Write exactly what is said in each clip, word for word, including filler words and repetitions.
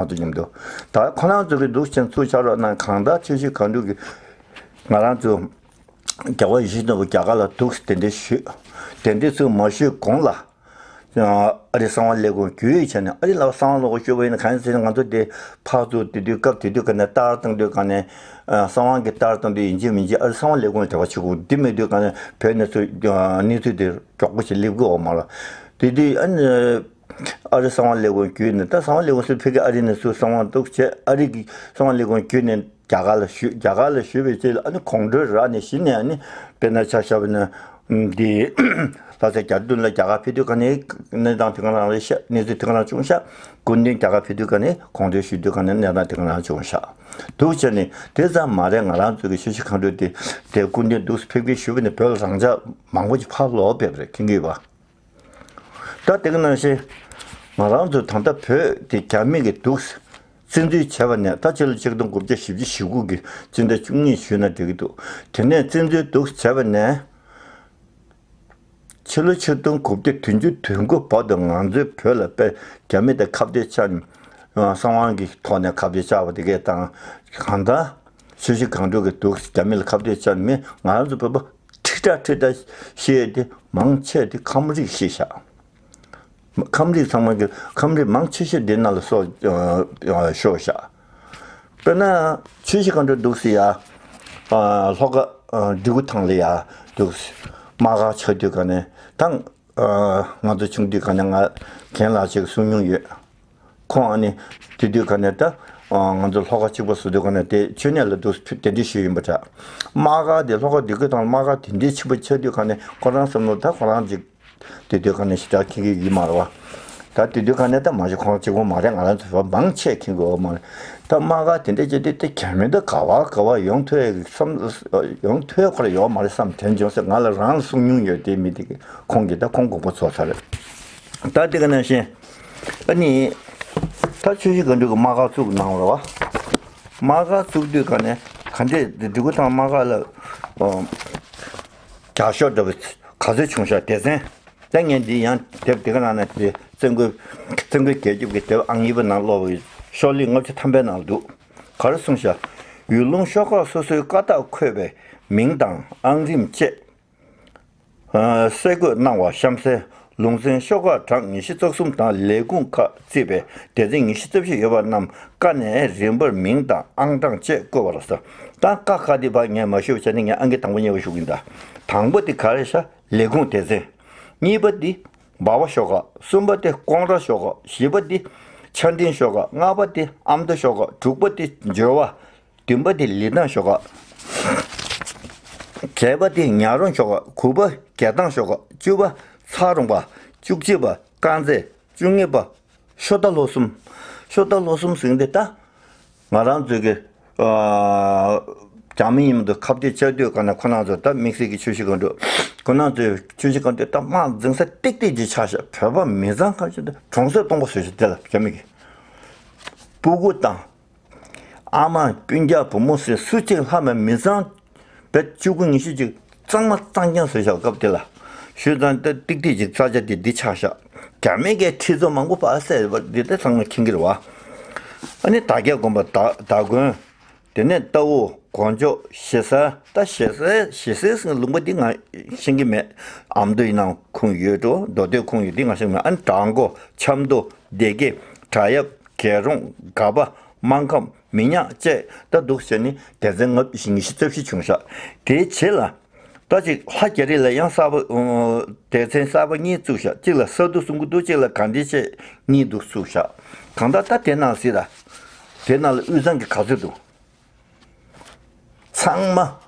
ང་ཚོ་མཉམ་དུ། ད་ཁོ་རང་ཚོ་གི་འདུག་ཅན་ཚུར་ཆགས་རོགས་གནང་། གང་ལྟར་ཆོས་ཞུ་གང་འདུག་གི། ང་རང་ཚོ་རྒྱལ་བ་ཡིད་བཞིན་ནོར་བུ་རྒྱ་གར་ལ་འདུག་དེ་འདྲ་ཞུས། དེ་འདྲ་ཚུར་མ་ཞུས་གོང་ལ། ཨ་རི་གསང་བ་ཀླད་ཀོར་བརྒྱུད་བྱས་ནས། ཨ་རི་ལ་གསང་བ་ཀླད་ཀོར་ཞུས་པ་ཡིན་ན་གང་ཡིན་ཟེར་ན། ང་ཚོ་དེ་ཕར་ཚུར་དེ་དུས་སྐབས་དེ་དུས་ག་ནས་ལྟ་བར་བཏང་དུས་ག་ནས། གསང་བ་གི་ལྟ་བར་བཏང་དུས་ཡིན་གཅིག་མིན་གཅིག་ཨ་རི་གསང་བ་ཀླད་ཀོར་ལ་འབྲེལ་བ་བྱེད་དགོས། འདི་མེད་དུས་ག་ནས་བོད་ནས་ཚུར་གནས་ཚུལ་དེ་མགྱོགས་པོ་ཞིག་སླེབས་ཀྱི་ཡོད་མ་རེད། དེ་དུས་ཨ་ནི། ཨ་རི་གསང་བ་ཀླད་ཀོར་བརྒྱུད་ནས། ད་གསང་བ་ཀླད་ཀོར་ཟེར་ཕ་གི་ཨ་རི་ནས་ཚུར་གསང་བ་འདུག་བྱས། ཨ་རི་གི་གསང་བ་ཀླད་ཀོར་བརྒྱུད་ནས་རྒྱ་གར་ལ་ཞུས། རྒྱ་གར་ལ་ཞུས་པའི་རྗེས་ལ་ཨ་ནི་ཁོང་ཁྲོའི་ར་ནས་གཞི་ནས། ཨ་ནི་དཔེར་ན་ཆ་བཞག་པ་ན་འདི་ལྷ་སའི་རྒྱ་སྟོད་ལ་རྒྱ་གར་ཕེབས་དུས་ག་ནས་གནས་སྟངས་དེ་ག་རང་རེད་ཤག་གནས་ཚུལ་དེ་ག་རང་བྱུང་ཤག་སྐུ་མདུན་རྒྱ་གར་ཕེབས་དུས་ག་ནས་ཁོང་ཁྲོ་ཞུ་དུས་ག་ནས་གནས་སྟངས་དེ་ག་རང་བྱུང་ཤག་འདུག་བྱས་ནས། དེ་ཙམ་མ་རེད། ང་རང་ཚོ་གི་ཆོས་ཞུ་གང་འདུག་དེ་དེ་སྐུ་མདུན་འདུག་ཕེབས་སྐྱེལ་ཞུས་པ་ནས་བོད་ལ་རང་འཇགས་མང་པོ་ཞིག་ཕར་ལོག་ཕེབས་པ་རེད། མཁྱེན་གྱི་ཡོད་པ། ད་དེ་ག་ནང་བཞིན་ང་རང་ཚོ་ད་ལྟ་བོད་དེ་རྒྱ་མི་གིས་འདུག་བཙན་འཛུལ་བྱས་པ་ནས། ད་ཕྱི་ལོ་ཆིག་སྟོང་དགུ་བརྒྱ་བཞི་བཅུ་ཞེ་དགུ་གི་སྤྱི་ཟླ་བཅུ་གཉིས་ཞུས་ན་འགྲིག་གི་འདུག་དེ་ནས་བཙན་འཛུལ་འདུག་བྱས་པ་ནས། ཕྱི་ལོ་ཆིག་སྟོང་དགུ་བརྒྱ་བདུན་ཅུ་དོན་དགུ་བར་དུ་ང་ཚོའི་བོད་ལ་དཔེ་རྒྱ་མི་དང་ཁ་གཏད་བཅག་ནས། གསང་བ་གི་ཐོག་ནས་ཁ་གཏད་བཅག་པ་དེ་གས་དང་། གང་ལྟར་ཆོས་ཞུ་གང་འདུག་གི་འདུག་རྒྱ་མི་ལ་ཁ་གཏད་བཅག་ནས། མི་ང་རང་ཚོ་བོད་པ་ཁྲི་ཕྲག་ཁྲི་ཕྲག་ཤི་ཡས་དེ་མང་ཆེ་དེ་ཁམས་རིགས་ཤི་ཤག་ཁམས་རིགས་ཚང་མ་གི། ཁམས་རིགས་མང་ཆེ་ཤོས་འདི་ནང་ལ་སྲོག་ཤོར་ཤག་དཔེར་ན་ཆོས་ཞུ་གང་འདུག་འདུག་སེ་ཡ། ལྷོ་ཁ་འབྲི་གུང་ཐང་ལ་ཡ་འདུག་སེ་དམག་སྒར་ཆགས་དུས་ག་ནས་ད་ང་ཚོ་ཆུང་དུས་ག་ནས་ང་རྒན་ལགས་ཅིག་གསུང་མྱོང་ཡོད། ཁོང་ཨ་ནི་དེ་དུས་ག་ནས་ད་ང་ཚོ་ལྷོ་ཁ་གཅིག་པ་བཟོ་དུས་ག་ནས་དེ་མཆོད་གནས་ལ་འདུག་སེ་གདན་འདྲེན་ཞུས་ཡིན་པ་འདྲ། དམག་སྒར་དེ་ལྷོ་ཁ་འབྲི་གུང་ཐང་དམག་སྒར་དེ་འདྲའི་ཆེན་པོ་ཆགས་དུས་ག་ནས་ཁོ་རང་བསམ་བློ་ད་ཁོ་རང་ཅིག་དེ་དུས་ག་ནས་ཞེ་དྲག་མཁྱེན་གྱི་ཡོད་མ་རེད་བ། ད་དེ་དུས་ག་ནས་ད་མ་གཞི་ཁོང་གཅིག་པོ་མ་རེད། ང་རང་ཚོ་མང་ཆེ་མཁྱེན་གྱི་ཡོད་མ་རེད། ད་དམག་སྒར་དེ་འདྲ་བྱས་དུས་དེ་རྒྱ་མི་ད་ག་བ་ག་བ་ཡོང་ཐུབ་ཡག་གི་བསམ། ཡོང་ཐུབ་ཡག་ཁོ་རང་ཡོད་མ་རེད་བསམ་དྲན་བྱུང་ཟེར། ང་ལ་རང་ལ་གསུང་མྱོང་ཡོད། དེ་མི་དེ་གི་ཁོང་གིས་ད་ཁོང་དགོངས་པ་རྫོགས་ཚར་རེད། ད་དེ་ག་ནང་བཞིན་ཨ་ནི་ད་ཆོས་ཞུ་གང་འདུག་གི་དམག་སྒར་བཙུགས་གནང་བ་རེད་བ། དམག་སྒར་བཙུགས་དུས་ག་ནས་ག་འདྲས་འདི་འབྲི་གུང་ཐང་དམག་སྒར་ལ་ཨོ་རྒྱག་ཤོག་འདྲ་བོ་ག་ཚོད་བྱུང་ཤག་སྡེ་ཚན། ད་ངས་འདི་ཡང་དེབ་དེ་ག་ནང་ན་དེ་བཙན་རྒོལ། བཙན་རྒོལ་རྒྱལ་ཁབ་ཀྱི་དེབ་ཨང་གཉིས་པ་ནང་ཀློག་པའི་ཤོག་ལྷེ་ལྔ་བཅུ་ཐམ་པའི་ནང་ལ་འདུག་ག་རེ་གསུངས་ཤག་ཡུལ་ལུང་ཤོག་ཁག་སོ་སོའི་བཀའ་རྟགས་འཁོད་པའི་མིང་དང་ཨང་རིམ་བཅས་གསལ་བཀོད་གནང་བ་གཤམ་གསལ་ལུང་ཚན་ཤོག་ཁག་གྲངས་ཉི་ཤུ་རྩ་གསུམ་དང་ལས་ཁུངས་ཁག་བརྩིས་པའི་སྡེ་ཚན་ཉི་ཤུ་རྩ་བཞི་ཡོད་པ་རྣམས་ཀ་ནས་རིམ་པར་མིང་དང་ཨང་གྲངས་བཅས་བཀོད་པ་ལ་སོགས། ད་ཀ་ཁ་དེ་ཕར་ངས་མ་ཞུས་པ་བྱས་ནས་ངས་ཨང་ཀི་དང་པོ་གཉིས་པ་ཞུ་གི་ཡིན། ད་དང་པོ་དེ་ག་རེ་ཤག་ལས་ཁུངས་སྡེ་ཚན། གཉིས་པ་དེ་འབའ་པ་ཤོག་ཁག་གསུམ་པ་དེ་ཀོང་ར་ཤོག་ཁག་བཞི་པ་དེ་ཆ་འཕྲིན་ཤོག་ཁག་ལྔ་པ་དེ་ཨ་མདོ་ཤོག་ཁག་དྲུག་པ་དེ་འབྱོར་བ། བདུན་པ་དེ་ལི་ཐང་ཤོག་ཁག་བརྒྱད་པ་དེ་ཉག་རོང་ཤོག་ཁག་དགུ་པ་རྒྱལ་ཐང་ཤོག་ཁག་བཅུ་པ་ཚ་རོང་པ། བཅུ་གཅིག་པ་དཀར་མཛེས། བཅུ་གཉིས་པ་ཤོ་རྟ་ལྷོ་གསུམ། ཤོ་རྟ་ལྷོ་གསུམ་ཟེར་འདི་ད་ང་རང་ཚོའི་གི་རྒྱ་མི་ཡིན་མི་འདུག་ཁ་གཏད་བཅག་དུས་ག་ནས་ཁོ་རང་ཚོ་ད་དམིགས་བསལ་གྱི་ཆོས་ཞུ་གང་འདུག་ཁོ་རང་ཚོའི་ཆོས་ཞུ་གང་འདུག་ད་དམག་འཛིང་ས་ཏིག་ཏིག་ཅིག་ཆགས་ཤག་བོད་པ་མི་ཚང་ཁ་ཤས་ད་གྲོང་གསེབ་སྟོང་པ་བཟོས་ཤག་དེ་ལ་རྒྱ་མི་གི་སྤུ་གུ་དང་། ཨ་མ་སྤུན་ཀྱག་བུ་མོ་ཟེར་སུ་གཅིག་ལྷག་མེད། མི་ཚང་བེད་བཅུ་དགུ་ཉི་ཤུ་ཅིག་གཙང་མ་གཙང་རྐྱང་བཟོས་ཤག་སྐབས་དེ་ལ། ཞུས་ཙང་ཏག་ཏིག་ཏིག་ཅིག་རྩ་ཆེ་དེ་འདི་ཆགས་ཤག་རྒྱ་མི་གའི་ཁྲི་ཚོ་མང་པོ་ཕར་བསད་པ་འདི་ད་ཚང་མ་མཁྱེན་གྱི་རེད་བ། ཨ་ནི་དར་རྒྱས་དགོན་པ། དར་དར་དགོན། དེ་ནས་རྟའུ། གོ་འཇོ། ཞེ་ས། ད་ཞེ་ས་ཞེ་ས་ཟེར་ལུང་པ་འདི་ང་ཤེས་ཀྱི་མེད། ཨ་མདོ་ཡིན་ནའང་ཁུངས་ཡོད་འགྲོ། མདོ་སྟོད་ཁུངས་ཡོད་འདི་ང་ཤེས་ཀྱི་མེད། ཨ་ནི་བྲག་མགོ། ཆབ་མདོ། སྡེ་དགེ། བྲག་གཡབ། རྒྱལ་རོང་། དགའ་པ། སྨར་ཁམས། མི་ཉག་བཅས་ད་འདུག་བྱས་ནས་སྡེ་ཚན་ལྔ་བཞི་ཉི་ཤུ་རྩ་བཞི་བྱུང་ཤག་དེའི་རྗེས་ལ་ད་ཅིག་ལྷ་རྒྱ་རི་ལ་ཡང་གསར་པ་སྡེ་ཚན་གསར་པ་གཉིས་བཙུགས་ཤག་གཅིག་ལ་ས་འདུ་གསུང་གི་འདུག་གཅིག་ལ་དགའ་ལྡན་བཅས་གཉིས་འདུག་བཙུགས་ཤག་གང་ལྟར་ད་དེ་ནང་སྲིད་ལ་དེ་ནང་ལ་དབུས་གཙང་གི་ག་ཚོད་འདུག་ཚང་མ་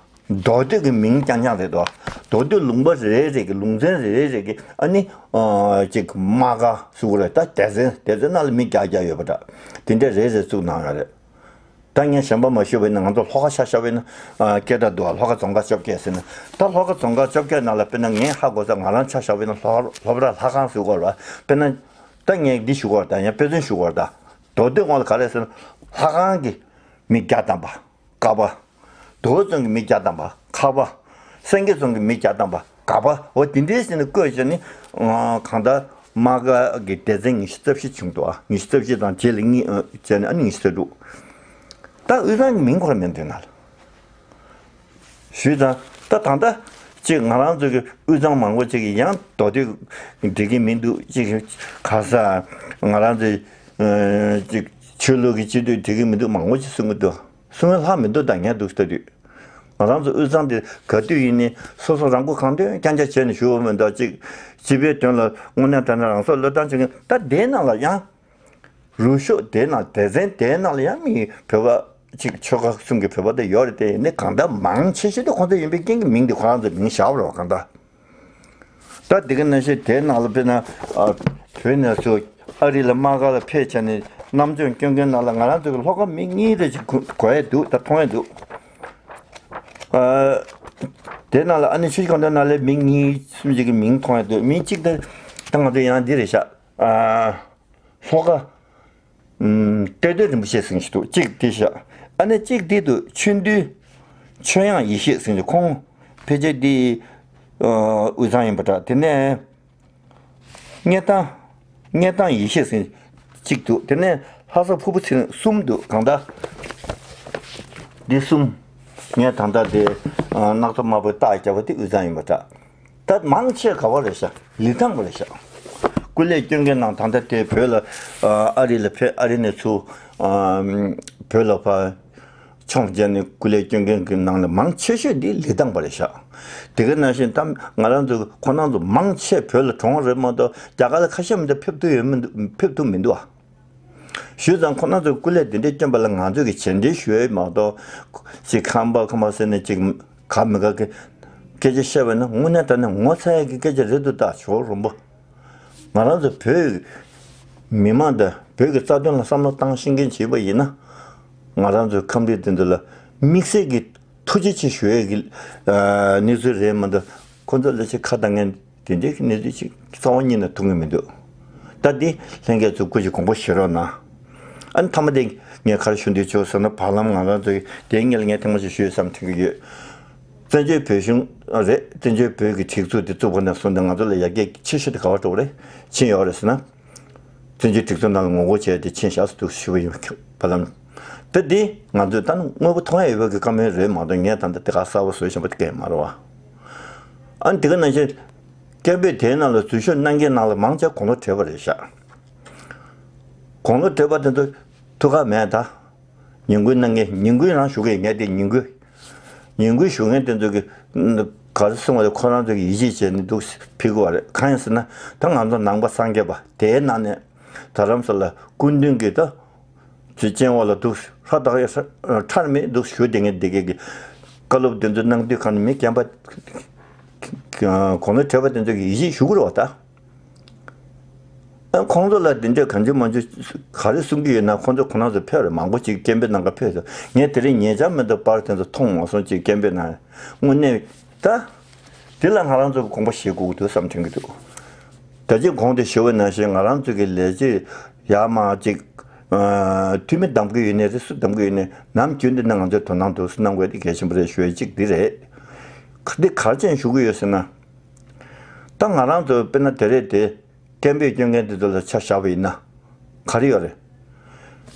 མདོ་སྟོད་ཀྱི་མིང་རྐྱང་རྐྱང་རེད་དོ། མདོ་སྟོད་ལུང་པ་རེ་རེ་གི་ལུང་ཚན་རེ་རེ་གི་ཨ་ནི་ཅིག་དམག་སྒར་ཟེར་དགོས་རེད། ད་སྡེ་ཚན་སྡེ་ཚན་ནང་ལ་མི་བརྒྱ་བརྒྱ་ཡོད་པ་འདྲ། དེ་འདྲ་རེ་རེ་བཙུགས་གནང་ཡོད་རེད། ད་ངས་གཞན་པ་མ་ཞུས་པ་ཡིན་ན་ང་ཚོ་ལྷོ་ཁ་ཆ་བཞག་པ་ཡིན་ན་སྐད་གྲགས་འདུག་ལྷོ་ཁ་རྫོང་ཁག་བཅོ་བརྒྱད་ཟེར་ན། ད་ལྷོ་ཁ་རྫོང་ཁག་བཅོ་བརྒྱད་ནང་ལ་དཔེར་ན་ངས་ཧ་གོ་ས་ང་རང་ཆ་བཞག་པ་ཡིན་ན་ལྷོ་ལྷོ་བྲག་ལྷ་ཁང་ཟེར་དགོས་རེད། དཔེར་ན་ད་ངས་འདི་ཞུ་དགོས་རེད། ད་ཡང་དཔེ་མཚོན་ཞུ་དགོས་རེད། ད་མདོ་སྟོད་ངོས་ལ་ག་རེ་ཟེར་ན་ལྷ་ཁང་གི་མི་བརྒྱ་ཐམ་པ། དགའ་པ། དོལ་རྫོང་གི་མི་བརྒྱ་ཐམ་པ་ཁ་པ། སེང་གེ་རྫོང་གི་མི་བརྒྱ་ཐམ་པ་དགའ་པ། འོ་དེ་འདྲའི་ཟེར་ནས་བཀོད་བྱས་ནས་གང་ལྟར་ དམག་སྒར་གྱི་སྡེ་ཚན་ཉི་ཤུ་རྩ་བཞི་བྱུང་འདུག་ཨ། ཉི་ཤུ་རྩ་བཞི་དང་རྗེས་ལ་གཉིས་ཨ། བྱས་ནས་ཨ་ནི་ཉི་ཤུ་རྩ་དྲུག་ད་དབུས་གཙང་གི་མིང་ཁོ་རང་མེད་འདུག་ན་ལ། ཞུས་ཙང་ད་ད་ལྟ་ཅིག་ང་རང་ཚོ་གི་དབུས་གཙང་མང་པོ་ཅིག་གི་ཡང་མདོ་སྟོད་འགྲིག་གི་མི་འདུག་ཅིག་ག་ས་ང་རང་ཚོའི་ཅིག་ཆོས་ལུགས་ཀྱི་སྤྱི་འཐུས་འགྲིག་གི་མི་འདུག་མང་པོ་ཅིག་གསུང་གི་འདུག་གསུང་བའི་ལྷག་མི་འདུག་ད་ངས་འདུག་ལྟ་དུས། ང་རང་ཚོ་དབུས་གཙང་འདི་ག་དུས་ཡིན་ནའི་སོ་སོ་རང་མགོ་གང་ཐོན་རྐྱང་རྐྱང་བྱས་ནས་བཞུགས་པ་མིན་འདུག་ཅིག་སྤྱི་པའི་དོན་ལ་དངོས་གནས་དྲང་གནས་རང་སྲོག་བློས་བཏང་བྱེད་མཁན་ད་དེའི་ནང་ལ་ཡང་རུ་ཤོག་དེའི་ནང་སྡེ་ཚན་དེའི་ནང་ལ་ཡང་མི་བོད་པ་ཅིག་ཆོལ་ཁ་གསུམ་གྱི་བོད་པ་དེ་ཡོད་རེད། དེ་ཡིན་ནའི་གང་ལྟར་མང་ཆེ་ཤོས་དེ་ཁོང་ཚོ་ཡིན་པའི་རྐྱེན་གྱིས་མིང་དེ་ཁོ་རང་ཚོའི་མིང་བཞག་པ་རེད་བ། གང་ལྟར། ད་དེ་ག་ནང་བཞིན་དེའི་ནང་ལ་དཔེར་ན་ཨ། བོད་ནས་ཚུར་ཨ་རི་ལ་དམག་སྒར་ལ་ཕེབས་བྱས་ནས་རྣམ་སྦྱོང་སྐྱོན་མཁན་ནང་ལ་ང་རང་ཚོ་གི་ལྷོ་ཁ་མི་གཉིས་རེ་ཅིག་གོ་གོ་ཡས་འདུག་ད་མཐོང་ཡས་འདུག་ཨ། དེ་ནང་ལ་ཨ་ནི་ཆུ་བཞི་སྒང་སྟེང་ནང་ལ་མི་གཉིས་གསུམ་ཅིག་གི་མིང་མཐོང་ཡས་འདུག་མི་གཅིག་ད་ད་ང་ཚོ་ཡང་འདི་རེད་ཤག་ཨ། ལྷོ་ཁ། ཨམ། གཏེར་སྟོན་རིན་པོ་ཆེ་ཟེར་མཁན་ཞིག་འདུག་གཅིག་དེ་ཤག་ཨ་ནི་གཅིག་དེ་འདུག་ཆོས་འདུལ། ཆོས་དབྱངས་ཡེ་ཤེས་ཟེར་མཁན་ཞིག་ཁོང་ཕལ་ཆེར་འདི། ཨ། དབུས་གཙང་ཡིན་པ་འདྲ། དེ་ནས་མངའ་ཐང་། མངའ་ཐང་ཡེ་ཤེས་ཟེར་མཁན་གཅིག་འདུག་དེ་ནས་ལྷ་ས་ཕུར་བུ་ཚེ་རིང་གསུམ་འདུག་གང་ལྟར། འདི་གསུམ། ངས་ད་ལྟ་དེ། ཨ། སྣག་ཚ་དམར་པོའི་རྟགས་བརྒྱབ་པ་དེ་དབུས་གཙང་ཡིན་པ་འདྲ། ད་མང་ཆེ་ག་བ་རེད་ཤག་ལི་ཐང་པ་རེད་ཤག་སྐུ་ལས་སྐྱོན་མཁན་ནང་ད་ལྟ་དེ་བོད་ལ། ཨ། ཨ་རི་ལ་ཕེབས། ཨ་རི་ནས་ཚུར། ཨ། བོད་ལ་ཕར་མཆོང་བརྒྱབ་ནས་སྐུ་ལས་སྐྱོན་མཁན་གྱི་ནང་ལ་མང་ཆེ་ཤོས་འདི་ལི་ཐང་པ་རེད་ཤག་དེ་ག་ནང་བཞིན་ད་ང་རང་ཚོ་ཁོ་རང་ཚོ་མང་ཆེ་བོད་ལ་གྲོངས་རེད་མ་གཏོགས་རྒྱ་གར་ལ་ཁ་ཤས་མི་འདུག་ཕེབས་ཐུབ་ཡོད་མི་འདུག་ཕེབས་ཐུབ་མི་འདུག་ཨ། ཞུས་ཙང་ཁོ་རང་ཚོས་སྐུ་ལས་དེ་འདྲའི་བསྐྱོན་པ་ལ་ང་ཚོས་ཀྱི་བྱས་འབྲེལ་ཞུ་ཡས་མ་གཏོགས། ཅིག་ཁམས་པ་ཁམས་པ་ཟེར་ནས་ཅིག་ག་མི་དགའ་གི་སྐད་ཆ་བཤད་པ་ན་དངོས་གནས་དྲང་གནས་ངོ་ཚ་ཡས་ཀྱི་སྐད་ཆ་རེད་འདུག་ད་ཇོ་བོ་རོང་པོ། ང་རང་ཚོ་བོད་མི་མང་དང་བོད་ཀྱི་རྩ་དོན་ལ་བསམ་བློ་བཏང་ཤེས་མཁན་བྱས་པ་ཡིན་ན། ང་རང་ཚོའི་ཁམས་རིགས་དེ་ཚོ་ལ་དམིགས་བསལ་གྱི་ཐུགས་རྗེ་ཆེ་ཞུ་ཡས་ཀྱི་གནས་ཚུལ་རེད་མ་གཏོགས། ཁོ་ཚོ་ལ་ཅིག་ཁ་བཏང་མཁན་དེ་འདྲའི་གནས་ཚུལ་ཅིག་རྩ་བ་ཉིད་ནས་མཐོང་གི་མི་འདུག་ད་འདི་ལྷན་རྒྱས་ཚོ་སྐུ་མཁྱེན་དགོངས་པ་བཞེས་རོགས་གནང་། ཨ་ནི་མཐའ་མ་དེ་ངས་ག་རེ་ཞུ་འདོད་བྱུང་ཟེར་ན། བར་ལམ་ང་རང་ཚོ་དེའི་སྔོན་ལ་ངས་ཐེངས་མ་ཞིག་ཞུས་བསམ་དྲན་གྱི་ཡོད། བཙན་བྱོལ་བོད་གཞུང་རེད། བཙན་བྱོལ་བོད་ཀྱི་སྒྲིག་འཛུགས་དེ་བཙུགས་པ་ནས་བཟུང་སྟེ་ང་ཚོ་ལ་ཡར་རྒྱས་ཆེ་ཤོས་དེ་ག་བ་འགྲོ་བ་རེད། ཕྱིན་ཡོད་རེད་ཟེར་ན། བཙན་བྱོལ་སྒྲིག་འཛུགས་ནང་ལ་ངོ་རྒོལ་བྱས་ཏེ་ཕྱིན་བཞག་ཟེར་འདུག་ཞུ་བ་ཡིན། བར་ལམ་ད་འདི་ང་ཚོས་ད་ནི་དངོས་པོ་མཐོང་ཡ་ཡོད་པའི་གི་བཀའ་མོལ་རེད་མ་གཏོགས། ངས་ད་ལྟ་དེ་ག་གསལ་པོ་བཟོས་བཞིན་པ་དེ་གས་མ་རེད་བ། ཨ་ནི་དེ་ག་ནང་བཞིན་སྐད་འབོད་དེའི་ནང་ལ་འཛུལ་ཞུགས་གནང་མཁན་ནང་ལ་མང་ཆེ་དགུང་ལོ་བགྲེས་པ་རེད་ཤག་དགུང་ལོ་བགྲེས་པ་དེ་ཚོ་ཐུགས་ཁག་མེད་ད། ཉིན་དགུང་གནང་མཁན། ཉིན་དགུང་རང་ཞུ་གི་ཡོད། ངས་དེ་ཉིན་དགུང་། ཉིན་དགུང་ཞུ་མཁན་དེ་ཚོ་གི་ག་རེ་གསུང་བ་རེད། ཁོ་རང་ཚོ་གི་ཡིད་ཆེས་བྱས་ནས་འདུག་ཕེབས་ཀྱི་ཡོད་རེད། གང་ཡིན་ཟེར་ན་ད་ང་ཚོ་ནང་པ་སངས་རྒྱས་པ་དེའི་ནང་ནས་རྡ་རམ་ས་ལ་སྐུ་མདུན་གྱི་ད་ཅིག་སྤྱན་འོག་ལ་འདུག་ཧྲ་ཐག་ཡ་ཧྲ་ཁྲར་མེད་འདུག་ཞུ་བསྡད་མཁན་དེ་གས་ཀྱི་བཀའ་སློབ་དེ་ཚོ་གནང་དུས་གང་ནས་མི་རྒན་པ་དགུང་ལོ་བགྲེས་པ་དེ་ཚོ་གི་ཡིད་ཆེས་ཞུ་གི་རེད་བ་ད། ཨ། ཁོང་ཚོ་ལ་དེ་འདྲ་གང་བྱུང་མང་བྱུང་ག་རེ་གསུང་གི་ཡོད་ན། ཁོང་ཚོ་ཁོ་རང་ཚོ་ཕེབས་རེད། མང་པོ་ཅིག་སྐད་འབོད་གནང་ག་ཕེབས་སོང་། ངས་དེ་རིང་ཉེ་ཆར་མི་འདུག་པར་དེ་ཚོ་མཐོང་མ་སོང་། ཅིག་སྐད་འབོད་གནང་། དངོས་གནས་ད་དེ་ལ་ང་རང་ཚོ་དགོངས་པ་བཞེས་དགོས་ཀྱི་འདུག་བསམ་དྲན་གྱི་འདུག་ད་ཅི་གོང་དུ་ཞུ་བ་ནང་བཞིན་ང་རང་ཚོ་གི་ལས་བྱེད་ཡར་མར་ཅིག་ཨ། འཐུས་མི་གདམ་གྱི་ཡོད་ནའི་རེད། སུ་གདམ་གྱི་ཡོད་ནའི་ནམ་རྒྱུན་དུ་ནི་ང་ཚོས་དོ་སྣང་འདུག་སེ་གནང་དགོས་དེ་གལ་ཆེན་པོ་རེད་ཞུ་ཡ་གཅིག་འདི་རེད། འདི་ག་རེ་བྱས་ནས་ཞུ་གི་ཡོད་ཟེར་ན། ད་ང་རང་ཚོ་དཔེར་ན་དེ་རེད་དེ། སྐད་འབོད་སྐྱོན་མཁན་དེ་ཚོ་ལ་ཆ་བཞག་པ་ཡིན་ན། ག་རེ་ཡོད་རེད།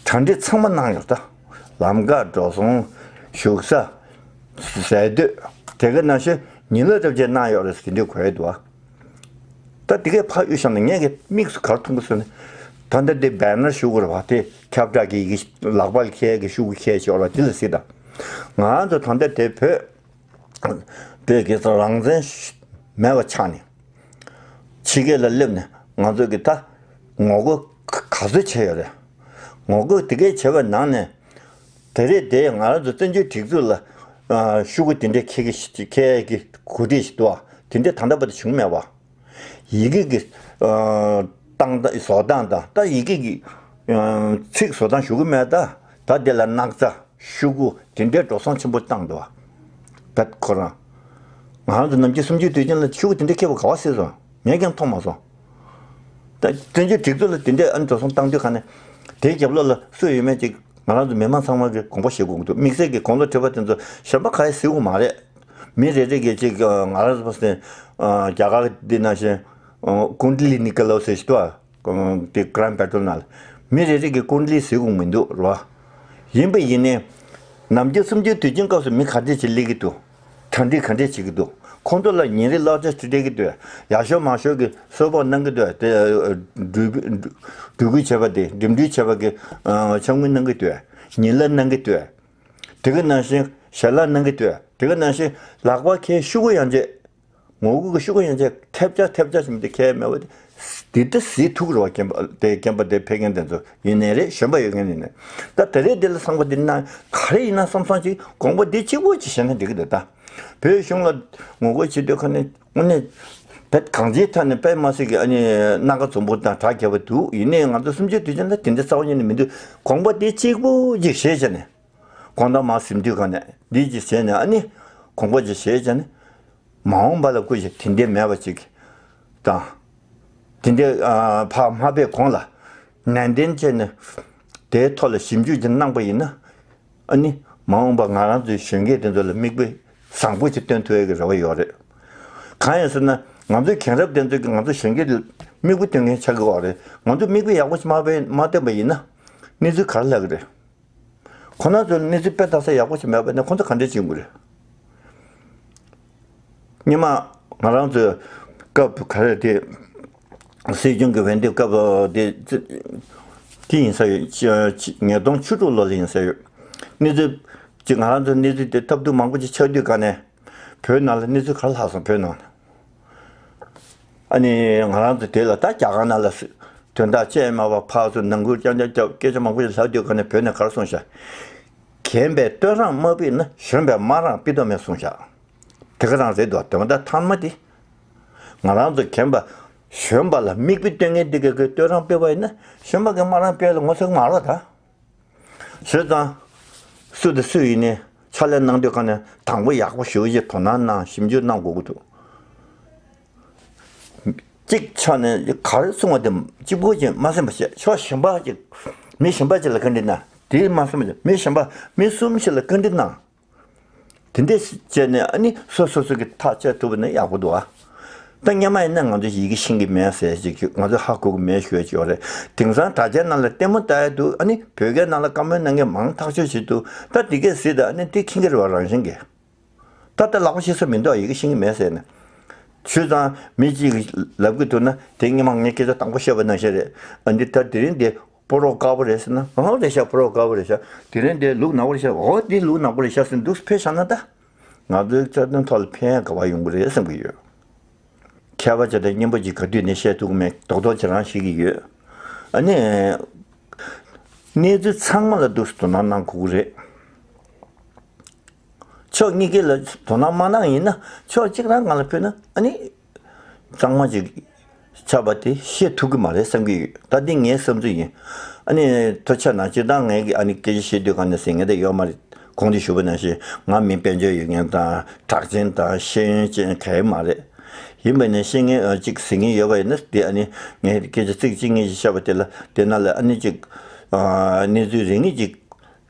གྲ་སྒྲིག་ཚང་མ་གནང་ཡོད་ད། ལམ་ཁ། འགྲོ་སོང་། བཞུགས་ས། ཟས་དུས། དེ་ག་ནང་བཞིན་ཉིན་ལ་རབ་བྱས་གནང་ཡོད་རེད་ཟེར་དེ་འདྲའི་གོ་ཡ་འདུག་ཨ། ད་དེ་གས་ཕར་གཡུག་བཞག་ན་ངས་ཀྱི་དམིགས་སུ་ག་རེ་མཐོང་གི་ཟེར་ན། ད་ལྟ་དེ་བེ་ནར་ཞུ་དགོས་རེད་བ། དེ་ཁྱབ་བསྒྲགས་ཀྱི་ཡི་གེ་ལག་པ་ལ་འཁྱེར་གྱི་ཤོག་གུ་འཁྱེར་ཞོར་ལ་དེ་ལ་གཟིགས་དང་། ང་ཚོ་ད་ལྟ་དེ་བོད། བོད་ཀྱི་རང་བཙན་མེད་པ་ཆགས་ནས། ཕྱི་རྒྱལ་ལ་སླེབས་ནས་ང་ཚོ་གི་ད་ངོ་རྒོལ་ག་ཚོད་བྱས་ཡོད་རེད། ངོ་རྒོལ་དེ་གས་བྱས་པའི་ནང་ནས། དེ་རེད་དེ་ང་རང་ཚོ་བཙན་བྱོལ་སྒྲིག་འཛུགས་ལ་ཤོག་གུ་དེ་འདྲའི་འཁྱེར་གྱི་འཁྱེར་གྱི་གོ་སྒྲིག་ཞིག་འདུག་ཨ། དེ་འདྲའི་ད་ལྟ་བར་དུ་བྱུང་མེད་པ། ཡི་གེ་གི་ཨ། བཏང་སྟངས་བཟོ་སྟངས་དང་། ད་ཡི་གེ་གི་ཨ། ཚིག་བཟོ་སྟངས་ཞུ་གི་མེད་ད། ད་དེ་ལ་སྣག་ཚ་ཤོག་གུ་དེ་འདྲའི་འགྲོ་སོང་ཆེན་པོ་བཏང་འདུག་བ། ད་ཁོ་རང་ང་རང་ཚོ་ནམ་རྒྱུན་གསུམ་བཅུའི་དུས་ཆེན་ལ་ཤོག་གུ་དེ་འདྲ་འཁྱེར་བ་ག་བ་སྲིད་སོང་། ངས་ཀྱང་མཐོང་མ་སོང་། ད་བཙན་བྱོལ་སྒྲིག་འཛུགས་ལ་དེ་འདྲའི་ཨ་ནི་འགྲོ་སོང་བཏང་དུས་ག་ནས་དེའི་རྒྱབ་ལོགས་ལ་སུ་ཡོད་མེད་ཅིག་ང་རང་ཚོ་མི་མང་ཚང་མ་གིས་དགོངས་པ་བཞེས་དགོས་ཀྱི་འདུག་དམིགས་བསལ་གྱི་དགུང་ལོ་བགྲེས་པ་དེ་ཚོ་གཞན་པ་ག་ཡེ་ཟེར་གྱི་མ་རེད། མི་རེ་རེ་གིས་ཅིག་ང་རང་ཚོ་ཕ་སེ་རྒྱ་གར་འདི་ནང་བཞིན་ ཀུན་ཌ་ལི་ནི་ཀ་ལོ་ཟེར་ཞིག་འདུག་ཨ། དེ་གྷ་རན་ཌ་པེ་ཊོལ་ནང་ལ་མི་རེ་རེ་གིས་ཀུན་ཌ་ལི་ཟེར་དགོས་མི་འདུག་རོ། ཡིན་པ་ཡིན་ནའི་ནམ་རྒྱུན་སུམ་ཅུའི་དུས་ཆེན་སྐབས་སུ་མི་ག་འདྲས་ཅིག་སླེབས་ཀྱི་འདུག་གྲ་སྒྲིག་ག་འདྲས་བྱེད་ཀྱི་འདུག་ཁོང་ཚོ་ལ་ཉིན་རེ་གློག་ཆས་སྤྲད་བསྡད་ཀྱི་འདུག་ཡག་ཤོས་མང་ཤོས་ཀྱིས་གསོལ་ཕོགས་གནང་གི་འདུག་དེ་འགྲུལ་འགྲུལ་སྐུལ་བྱས་པ་དེ་འགྲིམ་འགྲུལ་བྱས་པ་གི་ཆ་དངུལ་གནང་གི་འདུག་ཉིན་གླ་གནང་གི་འདུག་དེ་ག་ནང་བཞིན་ཞལ་ལག་གནང་གི་འདུག་དེ་ག་ནང་བཞིན་ལག་པ་འཁྱེར་ཤོག་གུ་ཡང་བྱས། ངོ་རྒོལ་གྱི་ཤོག་གུ་ཡང་བྱས་ཐེབས་ཆག་ཐེབས་ཆག་བྱས་མི་འདི་ཁྱེར་མེད་པ་དེ། འདི་ལྟ་ཟིག་ཐུག་རོགས་རྐྱེན་པ་དེ་རྐྱེན་པ་དེ་ཕེབས་མཁན་དེ་ཚོ་ཡིན་ནའི་རེད། གཞོན་པ་ཡོད་མཁན་ཡིན་ནའི། ད་དེ་རེད། འདི་ལ་བསམ་པ་འདི་ན་ག་རེ་ཡིན་ན་བསམ་བསམ་ཅིག་དགོངས་པ་འདི་གཅིག་པོ་ཅིག་བྱས་ན་འགྲིག་གི་འདུག་ད་བོད་གཞུང་ལ་ངོ་རྒོལ་བྱེད་དུས་ཁ་ནས་དངོས་གནས་བེད་གང་ཅིའི་ཐད་ནས་དཔེ་མ་སྲིད་ཀྱི་ཨ་ནི་སྣ་ཁ་འཛོམས་པོ་དང་གྲགས་རྒྱས་པ་འདུག་ཡིན་ནའི་ང་ཚོ་སུམ་ཅུའི་དུས་ཆེན་ལ་དེ་འདྲ་རྩ་བ་ཉིད་ནས་མི་འདུག་དགོངས་པ་འདི་གཅིག་པོ་ཅིག་བཞེས་བྱས་ནས། དགོང་དག་མར་གཟིམ་དུས་ག་ནས་འདི་ཅིག་བྱས་ནས་ཨ་ནི་དགོངས་པ་ཅིག་བཞེས་བྱས་ནས། མ་འོངས་པ་ལ་སྐུ་ཞབས་དེ་འདྲས་མེད་པ་ཅིག་དང་། དེ་འདྲས་ཕར་མ་ཕེབས་གོང་ལ་ནན་ཏན་བྱས་ནས་དེའི་ཐོག་ལ་ཞིབ་འཇུག་ཅིག་གནང་པ་ཡིན་ན། ཨ་ནི་མ་འོངས་པ་ང་རང་ཚོའི་གཞོན་སྐྱེས་དེ་ཚོ་ལ་མིག་དཔེ་བཟང་པོ་ཅིག་སྟོན་ཐུབ་ཡག་གི་རེ་བ་ཡོད་རེད། གང་ཡིན་ཟེར་ན་ང་ཚོའི་རྒན་རབས་དེ་ཚོ་གིས་ང་ཚོ་གཞོན་སྐྱེས་ལ་མིག་དཔེ་སྟོན་མཁན་ཆགས་ཀྱི་ཡོད་རེད། ང་ཚོ་མིག་དཔེ་ཡག་པོ་ཞིག་མ་སྟོན་པ་ཡིན་ན་གནས་ཚུལ་ག་རེ་ལྷག་གི་རེད། ཁོ་རང་ཚོ་ལ་གནས་ཚུལ་དཔེ་ལྟ་ས་ཡག་པོ་ཞིག་མེད་པ་ནི་ཁོ་ཚོ་ག་འདྲས་བྱེད་དགོས་རེད། སྔོན་མ་ང་རང་ཚོའི་སྐབས་ག་རེ་དེ། སྲིད་སྐྱོང་གི་འོས་འདེམས་སྐབས་དེ་ཅི་ཡིན་ས་ཡོད། ཉིས་སྟོང་བཅུ་དྲུག་ལོ་ལ་ཡིན་ས་ཡོད། གནས་ཚུལ་ཅིག་ང་རང་ཚོ་གནས་ཚུལ་དེ་ཐབས་སྡུག་མང་པོ་ཅིག་ཆགས་དུས་ག་ནས། བོད་ནང་ལ་གནས་ཚུལ་ག་རེ་ལྷག་སོང་། བོད་ནང་ལ། ཨ་ནི་ང་རང་ཚོ་དེ་ལ་ད་རྒྱ་གར་ནང་ལ་དོན་དག་བཅས་མ་པ་ཕར་ཚུར་ནང་ཁུལ་རྐྱང་རྐྱང་རྐྱང་སྐད་ཆ་མང་པོ་ཞིག་ལྷག་དུས་ག་ནས་བོད་ནས་ག་རེ་གསུངས་ཤག་རྒན་པས་བསྟོད་རང་མ་ཕུལ་ན་གཞོན་པས་དམའ་རང་ཕུལ་དོ་མེད་གསུངས་ཤག་དེ་ག་རང་རེད་འདུག་དོན་དག་མཐའ་མ་དེ། ང་རང་ཚོ་རྒན་པ་གཞོན་པ་ལ་མིག་དཔེ་སྟོན་མཁན་དེ་ག་གིས་བསྟོད་རང་ཕུལ་བ་ཡིན་ན་གཞོན་པ་གིས་དམའ་རང་ཕུལ་ལ་ངོ་ཚ་གི་མ་རེད་ད། བྱས་ཙང་། སུ་དང་སུ་ཡིན་ནའི་ཕྱག་ལས་གནང་དུས་ག་ནས་དང་པོ་ཡག་པོ་ཞེ་པོ་ཅིག་དོ་སྣང་གནང་ཞིབ་འཇུག་གནང་དགོས་ཀྱི་འདུག་གཅིག་ཆ་ནས་ག་རེ་གསུང་བ་དེ་གཅིག་པོ་ཅིག་མ་ཟིན་པ་བྱས་ཕྱོགས་གཞན་པ་ཅིག་མི་གཞན་པ་ཅིག་ལ་བཀའ་འདྲི་གནང་། དེ་མ་ཟིན་པ་ཅིག་མི་གཞན་པ་མི་གསུམ་ཞིག་ལ་བཀའ་འདྲི་གནང་། དེ་འདྲས་བྱས་ནས་ཨ་ནི་སོ་སོ་སོ་གི་ཐག་བཅད་ཐུབ་པ་ན་ཡག་པོ་འདུག་ཨ། ད་སྔོན་མ་ཡིན་ན་ང་ཚོ་ཡི་གེ་ཤེས་ཀྱི་མེད་ཟེར་ཅིག་ང་ཚོ་ཧ་གོ་གི་མེད་ཞུ་ཡ་ཅིག་ཡོད་རེད། དེང་སང་དྲ་རྒྱའི་ནང་ལ་ལྟད་མོ་ལྟ་ཡ་འདུག་ཨ་ནི་བོད་སྐད་ནང་ལ་བཀའ་མོལ་གནང་མཁན་མང་ཐག་ཆོད་ཅིག་འདུག་ད་དེ་གས་ཟེར་ད་ཨ་ནི་དེ་མཁྱེན་གྱི་རེད་བ། རང་བཞིན་གྱིས། ད་ལྟ་ལག་པ་ཤེས་ས་མི་འདུག་ཡི་གེ་ཤེས་ཀྱི་མེད་ཟེར་ནས། བྱས་ཙང་མི་གཅིག་གིས་ལབ་ཀྱི་འདུག་ན་དེ་སྔོན་མ་ངས་སྐད་ཆ་དང་པོ་བཤད་པ་ནང་བཞིན་རེད། ཨ་འདི་ད་དེ་རིང་འདི་སྤོ་རོགས་དཀར་པོ་རེད་ཟེར་ན། ཨོ་རེད་ཤག་སྤོ་རོགས་དཀར་པོ་རེད་ཤག་དེ་རིང་འདི་ལུག་ནག་པོ་རེད་ཤག་ཨོ་འདི་ལུག་ནག་པོ་རེད་ཤག་ཟེར་འདུག་ཕེབས་བཞག་ན་ད། ང་ཚོའི་རྩ་དོན་ཐོག་ལ་ཕན་ག་བ་ཡོང་གི་རེད་བསམ་གྱི་ཡོད། མཁས་པ་བྱས་ཏེ་སྙན་པོ་ཅིག་ག་དུས་ནས་བཤད་ཐུབ་ཀྱི་མེད། རྡོག་རྡོག་ཅིག་རང་བཤད་ཀྱི་ཡོད། ཨ་ནི། གནས་ཚུལ་ཚང་མ་ལ་འདུག་སེ་དོ་སྣང་གནང་དགོས་ཀྱི་རེད། ཕྱོགས་གཉིས་ཀ་ལ་དོ་སྣང་མ་གནང་ཡིན་ན་ཕྱོགས་གཅིག་རང་ང་ལ་ཕུལ་ན་ཨ་ནི། གཙང་མ་ཅིག་ཆགས་པ་དེ་ཤེས་ཐུབ་ཀྱི་མ་རེད་བསམ་གྱི་ཡོད། ད་འདི་ངའི་བསམ་ཚུལ་ཡིན། ཨ་ནི་ཐུགས་རྗེ་གནང་། སྤྱིར་བཏང་ངས་ཀྱི་ཨ་ནི་སྐད་ཆ་བཤད་དུས་ག་ནས་ཟེར་མཁན་དེ་ཡོད་མ་རེད། གོང་དུ་ཞུས་པ་ནང་བཞིན་ང་མི་དཔལ་འབྱོར་ཡོད་མཁན་དང་གྲགས་ཅན་དང་ཤེས་ཡོན་ཅན་ག་ཡེ་མ་རེད། ཡིན་པ་ནས་ཤེས་མཁན་ཨ་ཅིག་ཟེར་མཁན་ཡོད་པ་ཡིན་ན་དེ་ཨ་ནི་ངས་སྐད་ཆ་ཚིག་གཅིག་གཉིས་ཤིག་བཤད་པ་དེ་ལ་དེ་ནང་ལ་ཨ་ནི་ཅིག་ཨ་གནས་ཚུལ་རེ་གཉིས་ཅིག་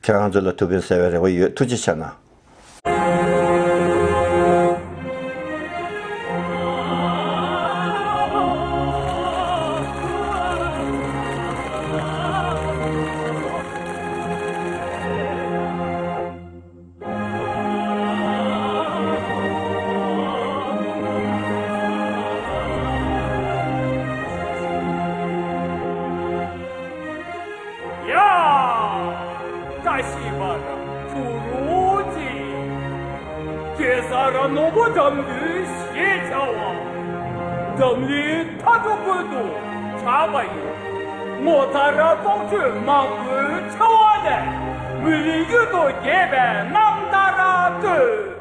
ཁྱེད་རང་ཚོ་ལ་ཐུགས་ཕན་གསལ་བའི་རེ་བ་ཡོད། ཐུགས་རྗེ་ཆེ་གནང་། ཡ། བཀྲ་ཤིས་པ་ར་ཕུ་རུ་ཅི། གེ་སར་ནོར་བུ་འགྲམ་དུ་ཞེས་བྱ་བ། འཛམ་གླིང་མཐའ་འཇུག་ཀུན་ཏུ་ཁྱབ་པ་ཡི། ངོ་མཚར་རྟོགས་བརྗོད་མང་པོའི་ཆེ་བ་ལས། མི་ལུས་གཡུལ་དུ་འགྱེད་པའི་རྣམ་ཐར་བསྟོད།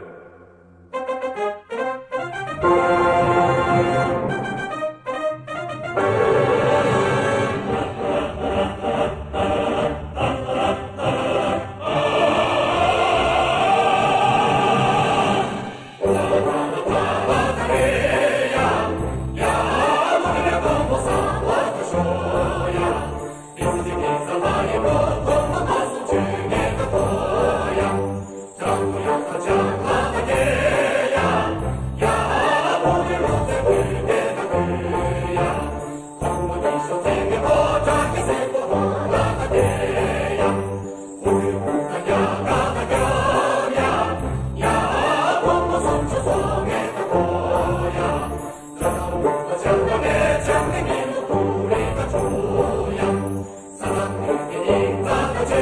ཡ།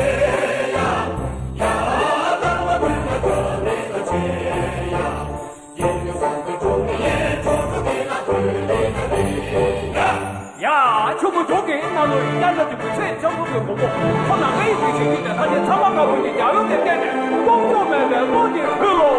ཆུ་བོ་འབྲུག་གི་ནང་ལོ་ཡི་སྐྱ་ན་དུ་བུ་ཚེ་ལྕམ་བུ་གི་གོ་བོ་ཁོ་ན་ང་ཡི་དུས་ཤིག་གི་དེ་ལྷ་ཆེན་ཚ་བ་དཀར་པོ་ཡི་རྒྱལ་ཡུམ་གྱི་སྟེང་ནས་སྟོང་ཆོག་མེད་པའི་བློ་གྱི་ཕུལ་ལོ།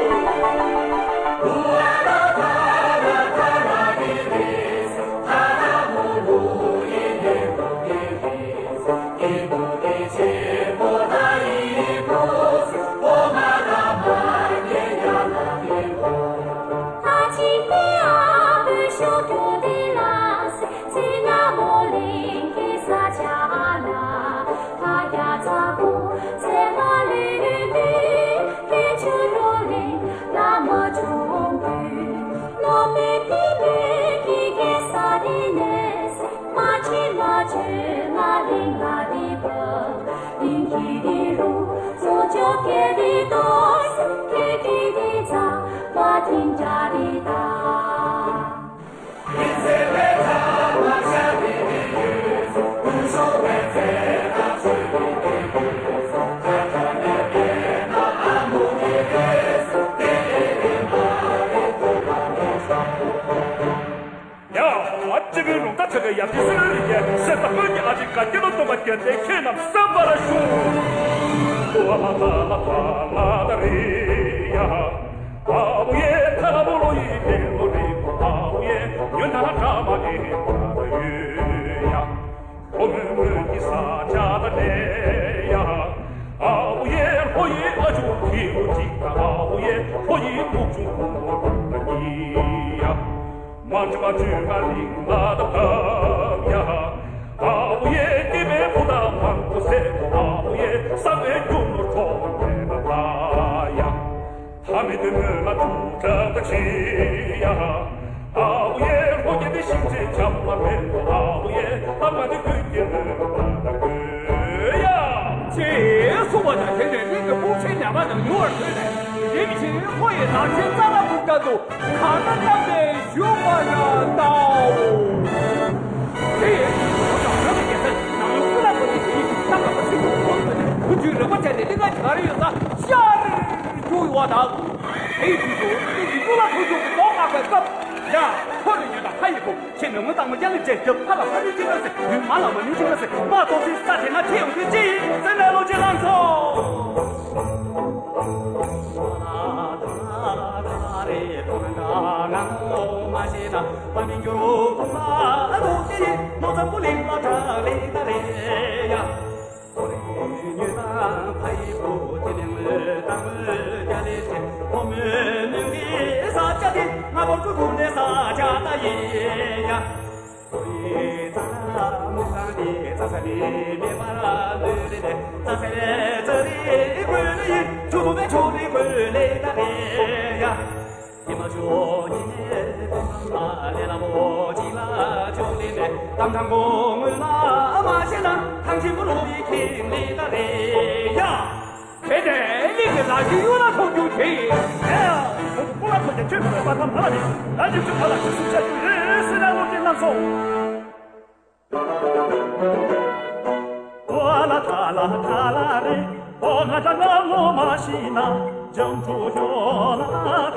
ཡ། སྤྱི་བོའི་རླུང་རྟ་ཁྲི་ཀའི་ཡབ་རྗེ་སྲིད་བློན་རིགས་ཀྱི་སྲིད་ཟླ་དཀོན་གྱི་ཨ་ཕྱི་བཀའ་སྐྱེ་ལོ་སྟོན་པ་རྒྱལ་བསྟན་ཁྱེད་རྣམས་གསན་པར་ཞུ། ཨ་བུ་ཡེ་ཐ་བུ་ལོ་ཡི་དེ་ལོ་རི་ཨ་བུ་ཡེ་ཡོན་ཐ་ན་ཁ་མ་ཨེ་ཡོད་ཡ། ཨོ་མོན་མོན་གྱི་ས་ཆ་ལ་གནས་ཡ། ཨ་བུ་ཡེ་ལྷོ་ཡི་ཨ་ཇོ་ཁྱི་རུ་ཅིག་ཨ་བུ་ཡེ་ལྷོ་ཡི་ནུབ་ཕྱོགས་ཀུན་ཏུ་ཡ། མ་འདྲི་མ་འདྲི་ང་ལིང་ལ་ད་ཕབ་ཡ། ཨ་བུ་ཡེ་སྐྱེས་པའི་བུ་དང་མང་པོ་སེ་ཨ་བུ་ཡེ་བསམ་པའི་རྒྱུ་ནོར་འཕྲོག་མེད་པ་ལ་ཡ། ཐ་མི་དེ་མོས་ང་ཐུགས་དྲག་པ་ཆེ་ཡ། ཨ་བུ་ཡེ་ལྷོ་རྒྱལ་དེ་ཤིང་ཚེ་ཆབ་ལ་མེད་དོ་ཨ་བུ་ཡེ་ལྷ་མ་དེ་ཀུན་གྱི་ལོས་པ་ད་དགོས་ཡ། ཅེས་གསུངས་པ་དང་དེ་ནས་གླིང་གི་དཔུང་ཆེན་ཉག་མ་དང་ཉུ་བར་ཐོན་ནས་རིམ་བཞིན་ལྷོ་ཡི་ནག་ཆེན་རྩ་ལ་ཕུག་ལྟར་དུ་གང་ན་བཏབ་ནས་བཞུགས་པར་བལྟའོ། དེ་ཡི་དུས་སུ་རང་གི་རྒྱལ་སྲས་ནང་ལོ་ཀུན་ལ་ཐོན་ནས་དེ་ཡི་རྣམ་པར་སེམས་ཀྱི་ངོ་བོ་ནས་བུ་ཁྱོད་རོལ་པ་བྱས་ནས་གླིང་ག་ག་རེ་ཡོད་ས་ཤར་རྒྱུ་ཡོད་པ་དང་། དེའི་དུས་སུ་ཀླུ་གི་གླུ་ལ་ཐུག་ཆོག་གི་མདོ་སྔགས་པའི་སྐབས་ཡ། ཁོ་རེ་ཡོད་དང་ཁ་ཡི་ཁུག་ཆེ་མོས་ངོ་དང་མོ་རྒྱ་ལི་ཅན་གྱི་ཕ་ལ་ཕ་མི་ཅི་ལ་སེ་ཡུལ་མ་ལ་མ་མི་ཅི་ལ་སེ་མ་ཏོག་སི་ས་དེ་ང་ཁྲིད་ཡོང་དུས་ཅི་ཡིན་ཟེར་ནས་ལོ་ཅི་ལང་སོ། དེ་ནས་གླིང་གི་ལ་རྒྱུ་གཡུ་ལ་ཐོག་རྒྱུ་དེ་ཡིན། ཁོང་ཚོ་སྐུ་ལ་ཐོག་ཀྱང་ཆོས་མི་འདོད་པ་དང་བ་ལ་ནི་ལ་རྒྱུ་ཆུ་བ་ལ་ཆུ་སུམ་ཆ་རྒྱུ་རེད་ཟེར་ན་བློ་གྲོས་རྣམ་གསུམ། ཨོ་ལ་ཐ་ལ་ཐ་ལ་རེ། ཨོ་ང་ད་ང་ངོ་མ་ཤི་ན་འཇམ་གྲུ་ཡོ་ལ་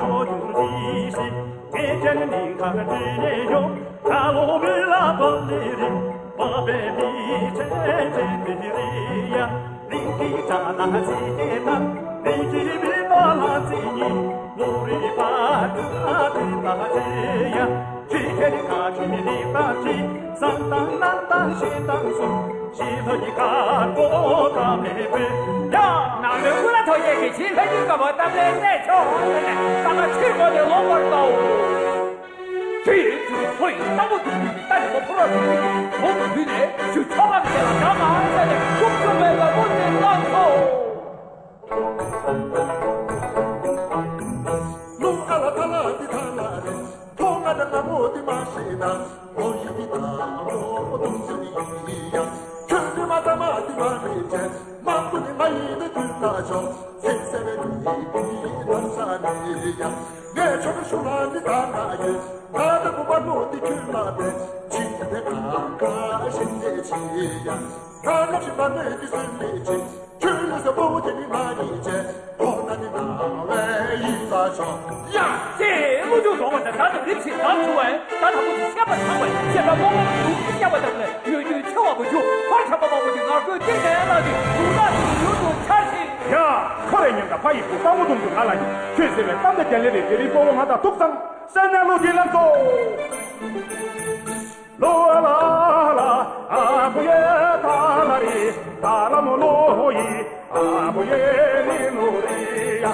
གྲོ་ཡུར་རི་ཤི། ངེད་ཀྱང་མི་ཁ་རི་ནས་ཡོང་ཁ་ལོ་མི་ལ་པ་ལི་རི། པ་པའི་མི་ཆེ་ཆེ་མི་རི་ཡ། མི་གི་ཅ་ན་ཅི་གེ་ད། མི་གི་མི་པ་ལ་ཅི་ཉི། ལུ་རི་པ་ཏི་ཏ་ཏི་ཏ་ཏི་ཡ། ཅི་ཁེ་རི་ཁ་ཅི་མི་རི་པ་ཅི། སང་ཏང་ནང་ཏང་ཤི་ཏང་སུ། ཤི་ལྷ་ཡི་ཁ་ཀོ་ཏ་མེ་པེ་ཡ། ནང་ལོ་ཀུ་ལ་ཐོ་ཡེ་གི་ཤི་ལྷ་ཡི་ཀ་བ་ཏ་མེ་ནེ་ཆོ་ནེ་ཏ་ན་ཆི་གོ་ནེ་ལོ་བར་ཏའོ། དེ་ཡི་དུས་ལྷོ་ཡི་རྟ་མོ་དུ་བུས་ཀྱི་རྟ་ནི་མོ་ཕོ་རོག་ཏུ་བུས་ཀྱི་མོ་དུ་བུས་ནས་ཆུ་ཆོ་ལག་དེ་ལ་དགྲ་མ་ཟ་ནས་ཁུག་ཆུ་མེད་པ་མོ་ནི་བཏང་ཐོ། ལུང་ཨ་ལ་ཐ་ལ་འདི་ཐ་ལ་རེད། ཐོག་ང་དང་ང་མོ་འདི་མ་ཤེས་ན་ལོ་ཡི་འདི་ད་ལོ་དུང་ཟེར་ཡིན་ཡ། ཁྱོད་འདི་མ་ད་མ་འདི་མ་རེད་ཅེས། མང་པོ་ནི་ང་ཡིན་ནི་དུས་ལྟ་ཆོག་ཚེ་ཟེར་བའི་དུས་ཀྱི་ལམ་ས་ནི་ཡ། ངས་ཆོག་གི་ཤུགས་ལ་ནི་ད་ང་ཡོད། ང་ད་བུ་པ་མོ་འདི་ཁྱོད་ལ་བས་ཕྱིན་ཏེ་ད་ག་ཤིན་ཏེ་ཆེ་ཡ། ང་ལ་ཕྱིན་པ་ནི་འདི་སུན་མི་ཆེ། ཡ། ཅེས་བློ་ཆུང་རྫོགས་པ་དང་བྲལ་ཏེ་རིམ་བཞིན་ལམ་བྱུང་བས། ད་དང་པོ་དེ་བཤད་པ་ཚང་བས་བཤད་པ་རྨོངས་པ་མི་འདུག་ཅེས་བཤད་པ་དང་ལས་ཡུལ་དུས་ཆེ་བ་པོ་ཆུ་ཧོར་ཆགས་པ་མང་པོ་དེ་ངར་སྐོས་སྟེང་ནས་བླངས་ཏེ་དུག་ནག་དུག་ཡུལ་དུ་འཆར་ཞིང་། ཡ། ཁོ་རེ་ཉོན་དང་ཕ་ཡི་བུ་སྟག་མོ་ཟླུམ་དུ་ང་ལ་ཉོན། ཁྱོད་ཟེར་བའི་གཏམ་དེ་དྲན་ལེ་རེ་དེ་རིང་ཕོ་བོ་ང་དང་ཐུག་ཙང་སེམས་ནས་བློ་གི་ལམ་སོ། ལོ་ལ་ལ་ཨ་བུ་ཡེ་ད་ལ་རི་ད་ལ་མོ་ལོ་ཡི་ཨ་བུ་ཡེ་ལི་ལུ་རི་ཡ།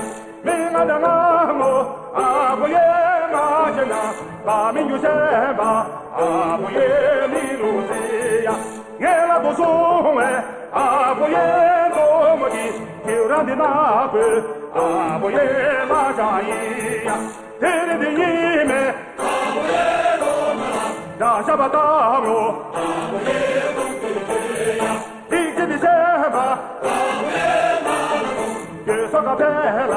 མི་ང་ད་ང་མོ་ཨ་བུ་ཡེ་ང་ཞེ་ན་བ་མི་ཡུ་ཞེ་བ་ཨ་བུ་ཡེ་ལི་ལུ་རི་ཡ། ངེ་ལ་དོ་སོང་བས་ཨ་བུ་ཡེ་དོ་མོ་དི་ཁྱེའུ་རང་འདི་ན་བུ་ཨ་བུ་ཡེ་ལ་ཞ་ཡི་ཡ། དེ་རིང་འདི་ཉིད་མེད། ར་ཤ་བ་ཏང་ངོ་། ཐིག་ཅི་མི་ཤེས་པ། གྱོད་སོགས་ཀ་ཕེ་ལ།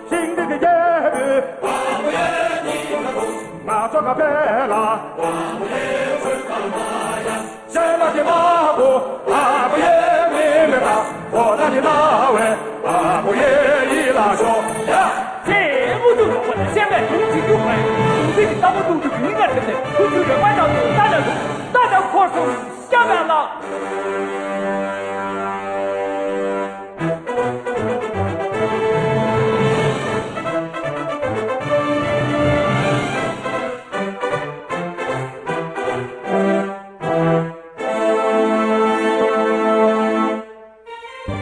ཤིང་འདི་གི་རྒྱལ་པོས། ང་ཚོ་ཀ་ཕེ་ལ། ཤེས་ལ་དེ་མ་གོ་ཨ་བུ་ཡེ་མི་མེད་པ། གོ་ད་དེ་ལ་བས་ཨ་བུ་ཡེ་ཡི་ལ་ཤོ་ཡ། ཅེས་དབུ་ཐུག་ལོག་པ་དང་བཤད་པའི་དུང་ཅིག་གྱུར་པས་དུང་ཅིག་གི་རྟ་མོ་དུང་དུ་གིས་ང་དྲན་ནས་ཁུ་ཆུ་རེ་མ་དང་དུ་རྟ་དང་དུ་རྟ་དང་འཁོར་སོང་སྐྱབས་ཡ་ལ།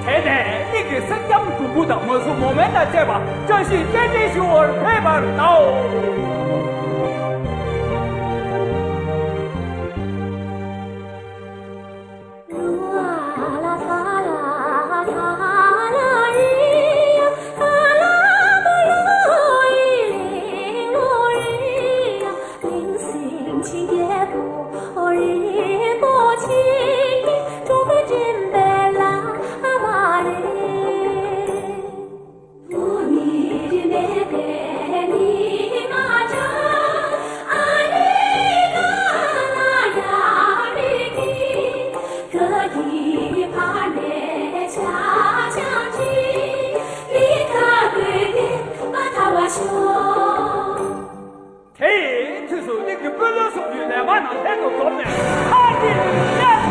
དེ་ནས་གླིང་གི་སེང་ལྕམ་འབྲུམ་བུ་དང་མ་སྲུ་མོ་དམན་དང་བཅས་པ་བཀྲ་ཤིས་རྟེན་འབྲེལ་ཞུ་བར་ཕེབས་པར་གདའོ། དེའི་དུས་སུ་གླིང་གི་དཔོན་སློབ་སོགས་ཀྱིས་ལས་མ་ནང་ལྷན་དུ་འཛོམས་ནས་ཁ་གཏད་ནས།